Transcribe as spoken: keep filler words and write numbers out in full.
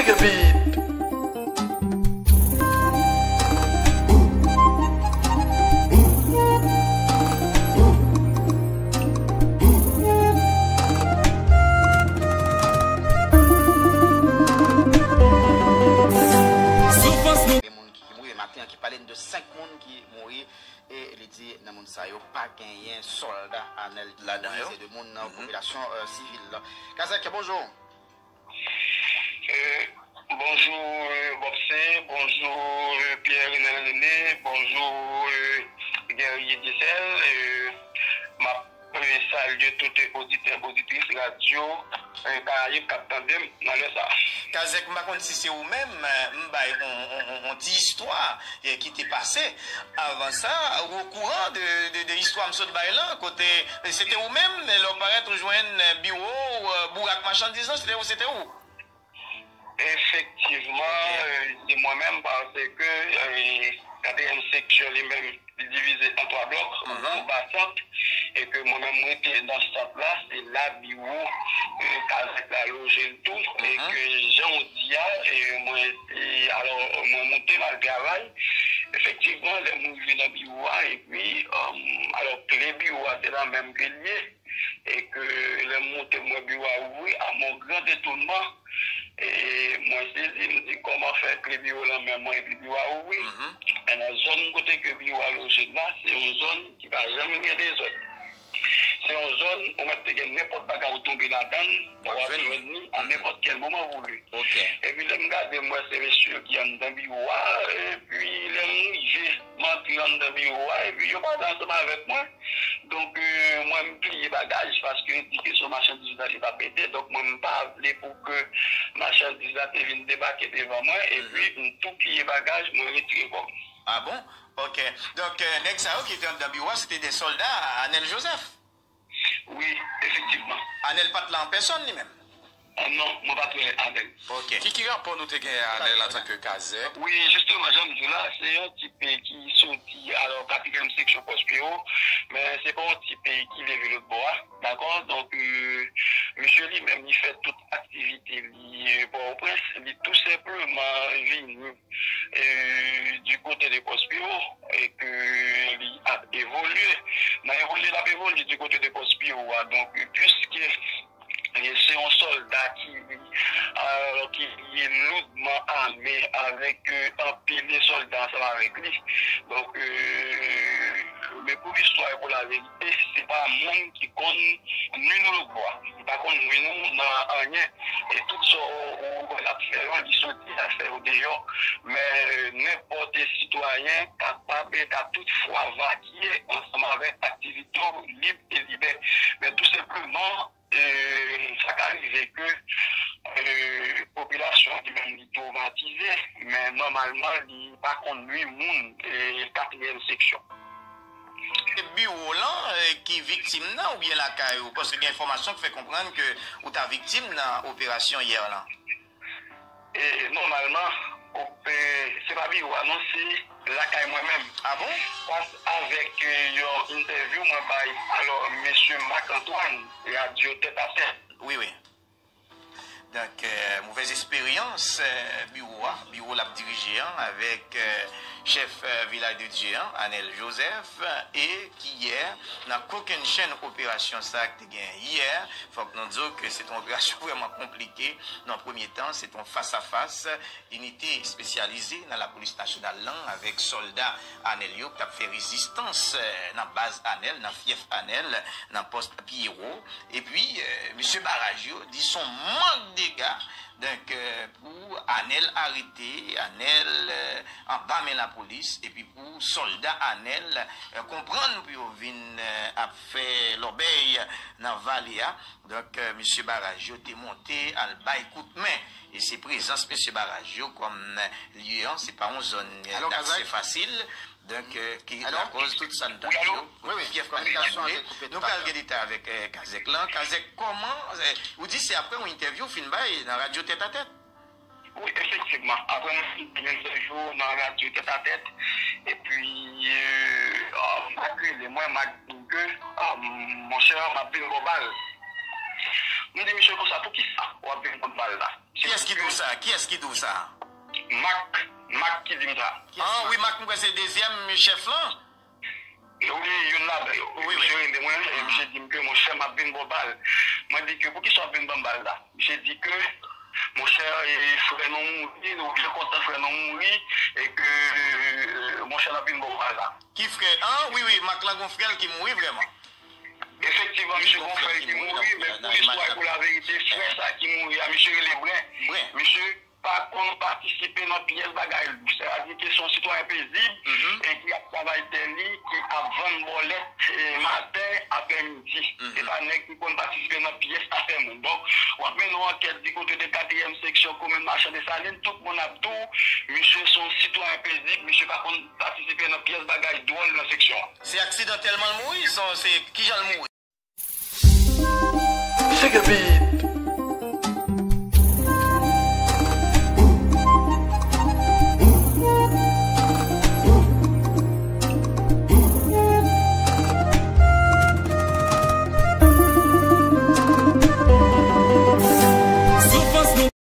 Kevin. Soufrans nou. Gen moun ki, ki mouri maten an, ki pale n de senk moun ki mouri, e li di nan moun sa yo pa genyen sòlda Anèl ladan yo. Se de moun nan popilasyon, euh, sivil la. Kazèk, bonjou. Euh, bonjou, euh, Bòpse, bonjou, euh, Pierre Renel René, bonjou, euh, Guerrier Diecel, euh, m ap, euh, salye tout oditè, oditris radyo, euh, Karayib k ap tande m nan lè sa a. Kazèk, m pa konn si se ou menm, euh, m bay on, on, on, on ti istwa, euh, ki te pase. Avan sa, ou okouran de, de, de istwa m sot bay lan, kote se te ou menm, lè w parèt, ou jwenn biwo w, bourak machandiz lan, se te ou, se te ou? Efektivman, euh, se mwen menm, paske, euh, katriyèm seksyon li menm, li divize an twa blòk, gwo ba sant, e ke mwen menm, m rete nan sant la, se la biwo, euh, kazèk la loje l tou, e ke jan w di a, e mwen, e, alò, mwen moute m al travay. Efektivman, lè m rive nan biwo a, epi, um, alò, kle biwo a, se la menm ke l ye, e ke lè m moute, m wè biwo a ouvri, à mon grand étonnement, e mwen sezi, m di, kòman fè kle biwo lan men mwen, epi biwo a ouvri? Men nan zòn kote ke biwo a loje la, se yon zòn ki pa janm gen dezòd. Se yon zòn, ou mèt te gen nenpòt bagay ou tonbe ladan l, w ap jwenn li a nenpòt kèl moman voulu. Epi lè m gade, m wè se mesye yo ki anndan biwo a, epi lè m rive, m antre anndan biwo a, epi yo pale ansanm avèk mwen. Donk, euh, mwen, m pliye bagaj, paske yo di ke se yon machandiz la li t ap mete, donk mwen, m pa vle pou ke machandiz la te vin debake devan mwen, epi m tou pliye bagaj, mwen retire kò m. Ah bon? Ok. Donk, euh, nèg sa yo ki te anndan biwo a, se te de sòlda Anèl Joseph? Wi, efektivman. Anèl pa t la an pèsòn, li menm? Ah, non, mwen pa t wè Anèl. Ok. Ki, ki rapò nou te gen ak Anèl antanke kazèk? Wi, jisteman, jan m di w la, se yon tip ki soti, alò, katriyèm seksyon Pòs Piwo, men se pa yon tip ki leve lòt bò a, dakò? Donk, euh, misye li menm, li fè tout aktivite li, euh, Pòtoprens, li tou senpleman vini e, du côté de Pòs Piwo, e ke li ap evolye. Nan evolye l ap evolye du côté de Pòs Piwo a, donk, puiske, e, se yon sòlda ki, alò, ki, ki loudman ame avèk, e, anpil de sòlda ansanm avèk li. Donk, e, men pou listwa e pou laverite, se pa moun ki konn nwi nou lòt bò a. Li pa konn nwi nou nan anyen. E tout sa w, w wè l ap fè yo, li soti, l ap fè yo deyò. Men, e, nenpòt sitwayen kapab e ka tout fwa vakye ansanm avèk aktivite w lib e libè. Men tou senpleman, e, sa ka rive ke, e, popilasyon an li menm li twomatize, men nòmalman li pa konn nwi moun, e, katriyèm seksyon. Se biwo w lan, e, ki viktim nan oubyen lakay ou? Paske gen enfòmasyon ki fè konprann ke ou ta viktim nan operasyon yè lan. E, nòmalman, ope-, se pa biwo a non, se lakay mwen menm. Ah bon? Fas avèk, e, yon entèvyou mwen bay, alò, mesye Marc Antoine, radyo Tèt a Tèt. Wi, wi. Donk, euh, movèz esperyans, euh, biwo a, biwo l ap dirije an, avèk, euh, chèf, euh, Vilaj de Dye an, Anèl Joseph, e ki yè, nan kokennchenn operasyon sa a ki te gen yè, fòk nou di w ke se te yon operasyon vrèman konplike. Nan premye tan, se te yon fas a fas, inite espesyalize nan lapolis nasyonal lan avèk sòlda Anèl yo k t ap fè rezistans, eh, nan baz Anèl, nan fyèf Anèl, nan pòs Piyewo. Epi, eh, mesye Baraj yo di se yon mank dega, donk, eh, pou Anèl arete, Anèl, eh, anba men lapolis, epi pou sòlda Anèl, eh, konprann pou yo vin, eh, ap fè lòbèy nan vale a. Donk, eh, mesye Baraj yo te monte al bay kout men. E se prezans mesye Baraj yo kòm lye an, se pa yon zòn, eh, daksè fasil. Donk, eh, ki lakòz tout sa n tande yo. Wi, wi. Fyèf Kòmite Anèl. Nou pral gen detay avèk, eh, Kazèk lan. Kazèk, kòman, eh, ou di se apre yon entèvyou w fin bay nan radyo Tèt a Tèt? Wi, efektivman. Apre mwen fin bay entèvyou nan radyo Tèt a Tèt, epi, eh, ah, Mak rele mwen, Mak di m ke, ah, monchè, m ap vin ba w bal. M di misye konsa, poukisa w ap vin ba m bal la? Kiyès ki Di w sa, kiyès ki di w sa? Mak, Mak ki di m sa. Ah wi, Mak, m kwè se dezyèm chèf lan. Wi, youn ladan yo. Wi, wi. Misye rele mwen, e misye di m ke, monchè, m ap vin ba w bal. Mwen di ke, poukisa w ap vin ban m bal la? Misye di ke, monchè, e, frè nou mouri, nou byen kontan frè nou mouri, e ke, e, monchè, n ap vin ba w bal la. Ki frè? Ah, wi, wi, Mak lan gon frè l ki mouri vrèman. Efektivman, misye gon frè l ki mouri, men pou listwa e pou laverite, frè sa ki mouri a, misye rele Bren. Bren. Misye pa konn patisipe nan pyès bagay. Sètadi ke se yon sitwayen pezib e ki ap travay tè li, ki ap vann bòlèt, e, maten, aprèmidi. Se pa nèg ki konn patisipe nan pyès afè moun. Donk, w ap mennen yon ankèt di kote de katriyèm seksyon komin Machan Desalin, tout moun ap di w, misye se yon sitwayen pezib, misye pa konn patisipe nan pyès bagay dwòl nan seksyon an. Se aksidantèlman l mouri? Se, se kijan l mouri? Sugar Beat,